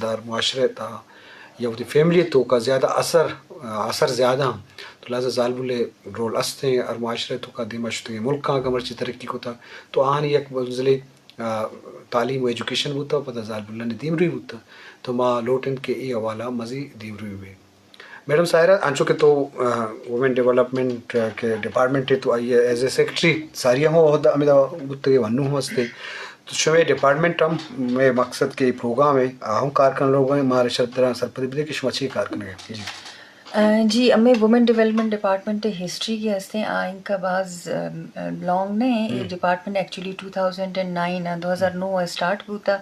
دار معاشرہ ءِ تہا یا وتی فیملی ءِ توکا زیادہ اثر، اثر زیادہ ہم۔ تو لہذا زالبول ءِ رول است ایں ہر معاشرہ ءِ توکا، دیما شتگیں ملکاں اگاں مرچی ترقی کتا تو آہانی یک منزلے، آ، تعلیم و ایجوکیشن بوتا، پدا زالبولانی دیمروی بوتا۔ تو ما لوٹیں کہ اے حوالہ مزید دیمروی بہ۔ میڈم ساحرہ، انچو کہ تو، آ، وومن ڈیولپمنٹ، آ، کہ ڈپارٹمنٹ ءِ تو آئی ءِ ایز اے سیکرٹری ساری ہم عہدہ ہمدا بوتگے و انو ہم ہستے، تو شمے ڈپارٹمنٹ ہم، مئے مقصد کہ اے پروگرام ءَ آ ہم کار کنگ لوگ ءَ، مارا شرترا سرپدی بدے کہ شما چی کار کنگ ءَ؟ جی۔ آ، جی، ہمے وومن ڈیولپمنٹ ڈپارٹمنٹ ءِ ہسٹری کہ ہستیں، آ انکا باز، آ، آ، لانگ نہ ایں۔ اے ہم۔ Department actually two thousand and nine ءَ، دو ہزار نو ءَ اسٹارٹ بوتا۔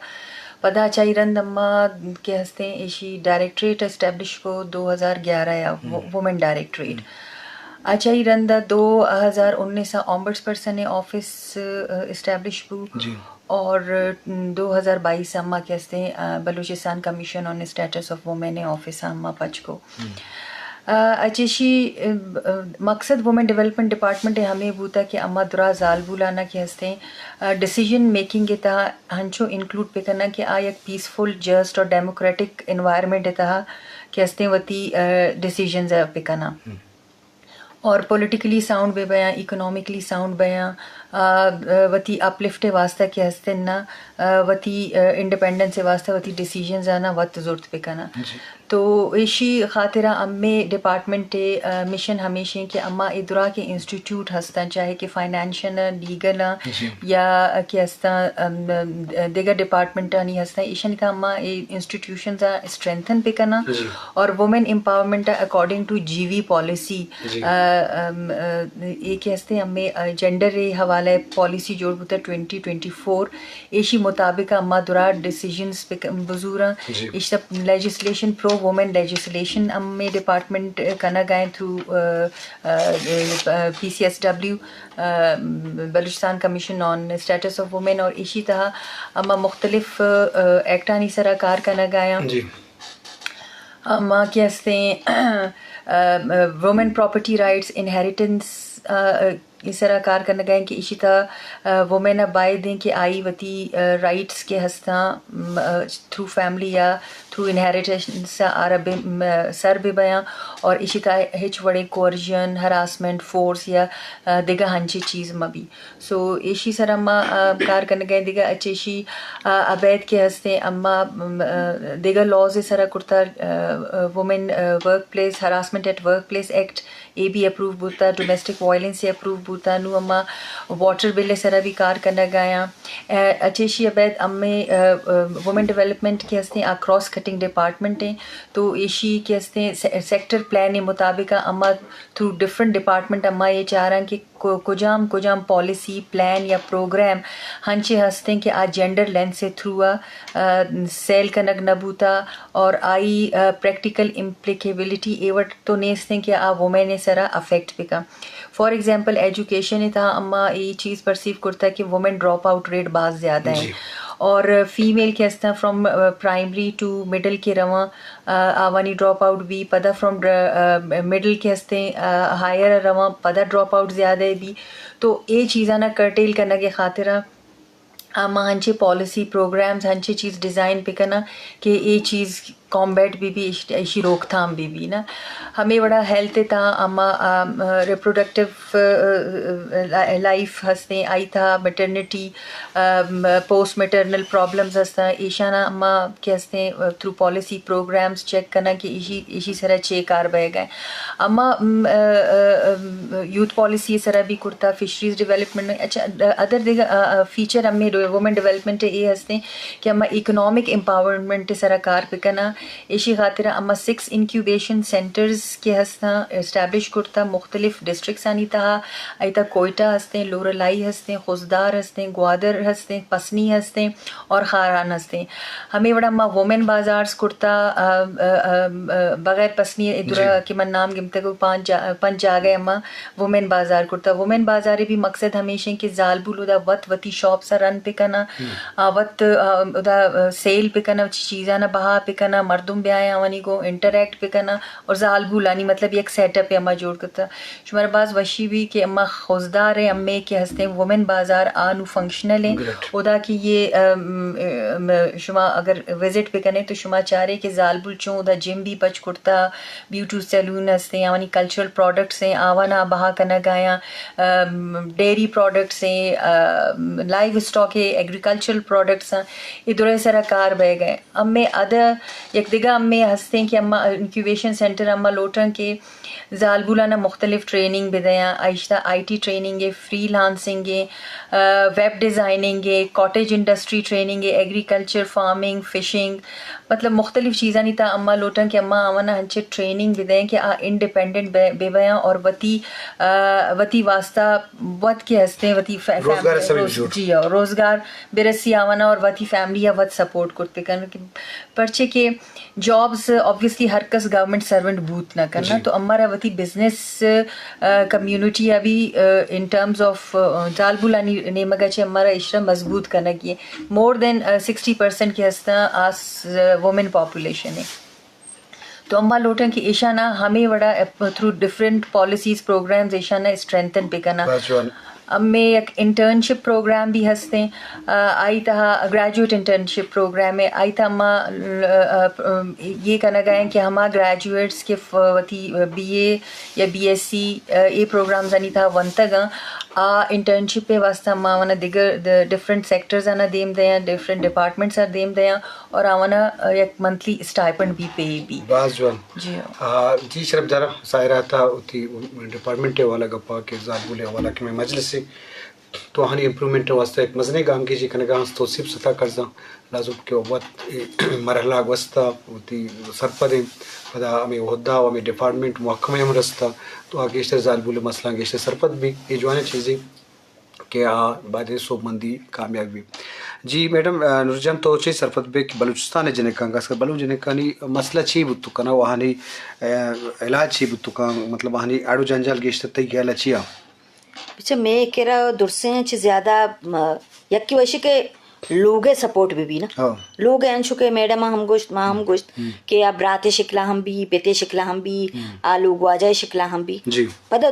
پدا چائی رند اما کہ ہستیں ایشی ڈائریکٹریٹ اسٹیبلش کو دو ہزار گیارہ ءَ، ہم۔ Woman directorate. ہم۔ آ چائی رند دو ہزار انیس ءَ آمبڈس پرسن آفس، آ، اسٹیبلش بو۔ جی۔ اور دو ہزار بائیس ءَ اما کہ ہستیں، آ، Balochistan commission on status of woman ءِ آفس ءَ اما پچ کو۔ ہم۔ آ، اچ ایشی، آ، آ، مقصد وومن ڈیولپمنٹ ڈپارٹمنٹ ءِ ہمے بوتا کہ اما درا زالبولانا کہ ہستیں، آ، ڈیسیژن میکنگ ءِ تہا ہنچو انکلوڈ بکناں کہ آ یک پیسفل، جسٹ اور ڈیموکریٹک انوائرمنٹ ءِ تہا کہ ہستیں وتی، آ، ڈیسیژنز ءَ بکناں۔ ہم۔ اور پولیٹیکلی ساؤنڈ بہ بیاں، اکنامکلی ساؤنڈ بیاں، آ، آ، وتی اپلفٹ ءِ واسطہ کہ ہستن نا، آ، وتی، آ، انڈیپینڈنس ءِ واسطہ وتی ڈیسیژنز آنا وت زرت بکناں۔ جی۔ تو ایشی خاطرا ہمے ڈپارٹمنٹ ءِ، آ، مشن ہمیش ایں کہ اما اے درا کہ انسٹیٹیوٹ ہستاں، چاہے کہ فائنانشل آں، لیگل آں، جی۔ یا کہ ہستاں، ام، دگہ ڈپارٹمنٹانی ہستاں، ایشانی تہا اما اے انسٹیٹیوشنز آ اسٹرینتھن بکناں۔ جی۔ اور وومن امپاورمنٹ اکارڈنگ ٹو جی وی پالیسی، جی۔ آ، ام، آ، اے کہ ہستیں ہمے، آ، جینڈر ءِ حوالہ ءَ پالیسی جوڑ بوتا ٹوئنٹی ٹوئنٹی فور، ایشی مطابق اما درا ڈیسیژنز بک-، بزوراں۔ جی۔ ایشی لیجسلیشن، پرو وومن لیجسلیشن ہمے ڈپارٹمنٹ کنگ ءَ ایں تھرو، آ، آ، آ، پی سی ایس ڈبلیو، آ، Balochistan commission on status of women, اور ایشی تہا اما مختلف، آ، ایکٹانی سرا کار کنگ ءَ آں۔ جی۔ اما کہ ہستیں، آ، آ، وومن پراپرٹی رائٹس، انہیریٹنس، آ، آ، ای سرا کار کنگ ءَ ایں کہ ایشی تہا، آ، وومن ءَ باید ایں کہ آئی وتی، آ، رائٹس کہ ہستاں، م، آ، تھرو فیملی یا تھرو انہیریٹنس آرا بہ، م، سر بہ بیاں اور ایشی تہا ہچ وڑیں کوئرژن، ہراسمنٹ، فورس یا، آ، دگہ ہنچیں چیز مہ بی۔ سو ایشی سرا ما، آ، کار کنگ ءَ ایں۔ دگہ اچ ایشی، آ، ابید کہ ہستیں اما، م، آ، دگہ لاز ءِ سرا کرتا، آ، آ، وومن، آ، workplace, harassment at workplace act, اے بھی اپروو بوتا، ڈومیسٹک وائلنس ءِ اپروو بوتا، نوں اما واٹر بل ءِ سرا بھی کار کنگ ءَ آں۔ آ، اچ ایشی ابید ہمے، آ، آ، وومن ڈیولپمنٹ کہ ہستیں آ کراس کٹنگ ڈپارٹمنٹ ایں، تو ایشی کہ ہستیں سے-، سیکٹر پلان ءِ مطابق اما تھرو ڈفرنٹ ڈپارٹمنٹ اما اے چاراں کہ ک-، کجام کجام پالیسی، پلان یا پروگرام ہنچے ہستیں کہ آ جینڈر لینس ءِ تھرو آ، آ، سیل کنگ نہ بوتا اور آئی، آ، پریکٹیکل امپلیکیبلٹی اے وڑ تو نیستیں کہ آ وومن ءِ سرا افیکٹ بکن۔ فار ایگزامپل، ایجوکیشن ءِ تہا اما اے چیز پرسیو کرتا کہ وومن ڈراپ آؤٹ ریٹ باز زیادہ ایں۔ جی۔ اور فیمیل کہ ہستاں فرام، آ، پرائمری ٹو مڈل کہ رواں، آ، آوانی ڈراپ آؤٹ بی، پدا فرام ڈر-، آ، مڈل کہ ہستیں، آ، ہائر رواں، پدا ڈراپ آؤٹ زیادہ بی۔ تو اے چیزانا کرٹیل کنگ ءِ خاطرا اما ہنچیں پالیسی پروگرامز، ہنچیں چیز ڈیزائن بکناں کہ اے چیز کامبیٹ بہ بی، ایش-، ایشی روک تھام بہ بی نا۔ ہمے وڑا ہیلتھ ءِ تہا اما، آ، ریپروڈکٹیو، آ، آ، لائف ہستیں، آئی تہا میٹرنیٹی، آ، پوسٹ میٹرنل پرابلمز ہستاں، ایشانا اما کہ ہستیں، آ، تھرو پالیسی پروگرامز چیک کناں کہ ایشی، ایشی سرا چے کار بئیگ ءَ۔ اما، م، آ، آ، آ، یوتھ پالیسی سرا بھی کرتا، فشریز ڈیولپمنٹ، اچھا، ادر دگہ، آ، آ، فیچر ہمے ڈو-، وومن ڈیولپمنٹ اے ہستیں کہ اما اکنامک امپاورمنٹ سرا کار بکناں۔ ایشی خاطر اما سکس انکیوبیشن سینٹرز کہ ہستاں اسٹیبلش کرتا مختلف ڈسٹرکٹس آنی تہا، ایتا کوئٹہ ہستیں، لورالائی ہستیں، خضدار ہستیں، گوادر ہستیں، پسنی ہستیں اور خاران ہستیں۔ ہمے وڑا ما وومن بازارز کرتا، آ، آ، آ، آ، بغیر پسنی ءِ درا جی۔ کہ من نام گمتگ، پانچ جا-، پنچ جاگہ ءَ ما وومن بازار کرتا۔ وومن بازار ءِ بھی مقصد ہمیش ایں کہ زالبول اودا وت وتی شاپس ءَ رن بکناں، ہم۔ آ، وت، آ، اودا، آ، سیل بکناں، چیزاں بہا بکناں، مردم بیایں آوانی گوں انٹریکٹ بکناں، اور زالبولانی مطلب یک سیٹ اپ اما جوڑ کتا۔ شمارا باز وشی بی کہ اما خضدار ایں، امے کہ ہستیں وومن بازار آ نو فنکشنل ایں۔ گریٹ۔ اودا کہ یہ، ام، ام، شما اگر وزٹ بکنے تو شما چارے کہ زالبول چوں اودا جم بھی پچ کرتا، بیوٹی سیلون ہستیں، آوانی کلچرل پروڈکٹس ایں، آوانا بہا کنگ آیاں، ام، ڈیری پروڈکٹس ایں، ام، لائیو اسٹاک ایں، ایگریکلچرل پروڈکٹس ایں، اے درے سرا کار بئیگ ایں۔ ہمے اد یک دگہ ہمے ہستیں کہ اما انکیوبیشن سینٹر اما لوٹاں کہ زالبولانا مختلف ٹریننگ بدیاں، اشتا آئی ٹی ٹریننگ ایں، فری لانسنگ ایں، آ، ویب ڈیزائننگ ایں، کاٹیج انڈسٹری ٹریننگ ایں، ایگریکلچر، فارمنگ، فشنگ، مطلب مختلف چیزانی تا اما لوٹاں کہ اما آوانا ہنچے ٹریننگ بدیاں کہ آ انڈیپینڈنٹ بہ، بہ بیاں اور وتی، آ، وتی واسطہ وت کے ہستیں، وتی فے-، روزگار فیملی سبب روز-، جوڑ۔ جی ہاں، روزگار برسی آوانا اور وتی فیملی یا وت سپورٹ کرتے کن کہ پرچے کہ جابس، آبویسلی ہر کس گورنمنٹ سرونٹ بوت نہ کننا، جی۔ تو امارا وتی بزنس، آ، کمیونٹی ابھی، آ، ان ٹرمز آف، آ، زالبولانی نیمگا چہ امارا اشرا مضبوط کنگی ایں۔ مور دین، آ، سکسٹی پرسینٹ کہ ہستاں آس، آ، وومن پاپولیشن ایں۔ تو اما لوٹاں کہ ایشانا ہمے وڑا اپ-، تھرو ڈفرنٹ پالیسیز، پروگرامز ایشانا اسٹرینتھن بکناں۔ بس جوان۔ ہمے یک انٹرنشپ پروگرام بھی ہستیں، آ، آئی تہا گریجویٹ انٹرنشپ پروگرام ایں، آئی تہا ما، آ، آ، یہ کنگا ایں کہ ہما گریجویٹس کہ ف-، وتی بی اے یا بی ایس سی، آ، اے پروگرامزانی تہا ونتگ آں، آ انٹرنشپ واسطہ ما ونا دگر د-، ڈفرنٹ سیکٹرز آنا دیم دیاں، ڈفرنٹ ڈپارٹمنٹس آنا دیم دیاں اور آوانا، آ، یک منتھلی اسٹائپنڈ بھی پے بی۔ باز جوان۔ جی ہاں۔ آ، جی شرف دارا، سائرہ تا وتی ڈپارٹمنٹ حوالہ گپا کہ زالبول حوالہ کہ میں مجلس ایں تو آہانی امپروومنٹ واسطہ یک مزنیں گامگیجی کنگا ہست، توسیپ ستا کرزاں۔ لازم کہ وت اے مرحلہ گوستا وتی سرپد ایں، پدا ہمے عہدہ و ہمے ڈپارٹمنٹ محکمہ ہم رستا، تو آ گیشتر زالبول مسئلہ گیشتر سرپد بی۔ اے جوانیں چیزے کہ آ بعد سوبمندی کامیاب بی۔ جی میڈم، آ، نور جان تو چے سرپد بے کہ بلوچستان جنکاں، خاص کر بلوچ جنکانی مسئلہ چی بوت کنا و آہانی، آ، علاج چی بوت کن، مطلب آہانی اڑ و جنجال گیشتر تئی خیال چیا؟ بچہ، مئے کرا درسیں چہ زیادہ، م-، یکی وشی کہ لوگ ءِ سپورٹ بہ بی نا۔ ہاں۔ لوگ ءِ انچو کہ میڈم ءَ ہم گوشت، ما ہم گوشت ہم۔ کہ آ براتے شکلا ہم بی، پتے شکلا ہم بی، ہم۔ آ لوگ واجہ شکلا ہم بی۔ جی۔ پدا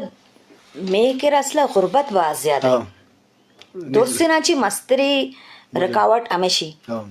مئے کرا اصلا غربت باز زیادہ ہے۔ ہاں۔ درسنا چی مستری بلے۔ رکاوٹ ہمیشی۔ ہاں۔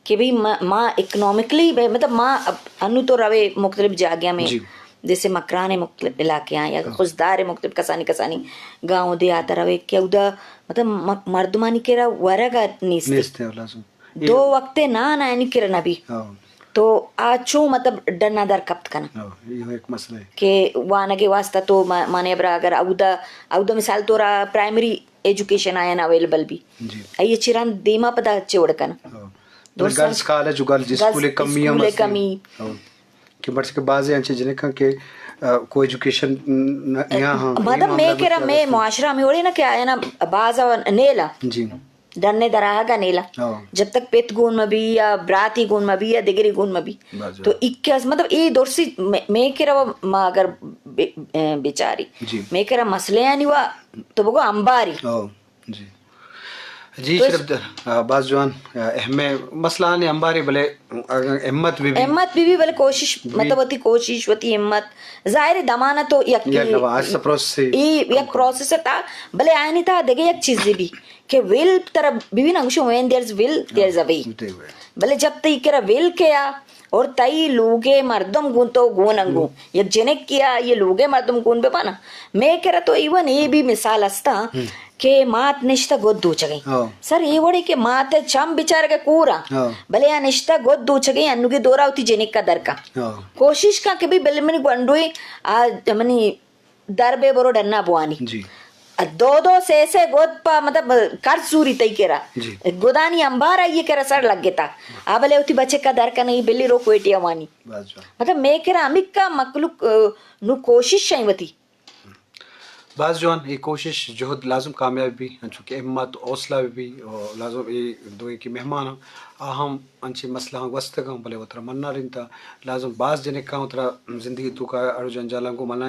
کہ بھئی ما، ما اکنامکلی بہ-، مطلب ما اب انو تو روے مختلف جاگہ میں، جی۔ جیسے مکران ہے مختلف علاقے ہیں یا ہاں۔ خضدار ہے مختلف کسانی کسانی گاؤں دیہات روے کہ اودا مطلب م-، مردمانی کرا ورگ نیست۔ نیست ہے، لازم۔ دو وقت نان آنی کرا نبی۔ ہاں۔ تو آ چو مطلب ڈنا در کپت کنا۔ ہاں، یہ ایک مسئلہ ہے۔ کہ وانگے واسطہ تو ما-، مانے برا اگر اودا، اودا مثال تو را پرائمری ایجوکیشن آیا نا اویلیبل بی۔ جی۔ اے چران دیما پدا چے وڑ کنا۔ ہاں۔ دوستاں، گرلز کالج و گرلز گرلز اسکول کمی ہم اسکول ہستی۔ کمی۔ ہاں۔ کہ مرچی کہ بعضے انچے جنکاں کہ، آ، کو ایجوکیشن ن-، نیا ہاں۔ مطلب مئے کرا مئے معاشرہ میں وڑے نا کہ آیا نا باز نیلا۔ جی۔ ڈنے دراہگا نیلا۔ ہاں۔ جب تک پت گون مبی یا براتی گون مبی یا دگری گون مبی۔ باز تو اکس مطلب اے درسی مئے، مئے کرا ما اگر بے-، اے، بیچاری۔ جی۔ مئے کرا مسئلے آنی وا تو بگو امباری۔ ہاں۔ جی۔ جی، تو شرف در، آ، باز جوان، آ، اہم مسئلہ آنے امبارے بلے، آ، ہمت بی بی۔ ہمت بی بی بلے کوشش، بی۔ مطلب وتی کوشش، وتی ہمت۔ ظاہر ہے دمانا تو یک یک دفعہ آہستہ پروسیس سے۔ ای یک پروسیس تا، بلے آنی تا دگہ یک چیز بی کہ ول ترا بی بی نا گوشو when there is will, there is a way۔ ہاں، there is a way۔ بلے جب تئی کرا ول کیا، اور تئی لوگے مردم گون تو گون انگو۔ ہم۔ یک جنک کیا یہ لوگے مردم گون بہ بانا۔ مئے کرا تو ایون اے بھی مثال استا ہم۔ کہ مات نشتہ گد دوچگیں۔ ہاں۔ سر اے وڑے کہ مات چم بچارگے کورا۔ ہاں۔ بلے آ نشتہ گد دوچگیں انوگی دورا ہوتی جنک کا درکا۔ ہاں۔ کوشش کا کہ بھی بل منی گونڈوی آ منی در بے برو ڈنا بوانی۔ جی۔ دو دو سے سے گد پا، مطلب، قرض سوری تئی کرا۔ جی۔ گدانی انبار آئی کرا سر لگتا۔ آ بلے وتی بچکا در کنگی بلی رو کوئٹیا وانی۔ باز جوان۔ مطلب، مئے کرا ہمکا مخلوق، آ، نو کوشش شاہیں وتی۔ باز جوان، اے کوشش جہد لازم کامیاب بی، انچو کہ ہمت، حوصلہ بی، اور لازم اے دوئیں کہ مہمان آ ہم انچیں مسئلہ آں گوستگ آں، بلے وترا منارینتا۔ لازم باز جنکاں وترا زندگی توکا اڑ و جنجالاں گوں منارینتا۔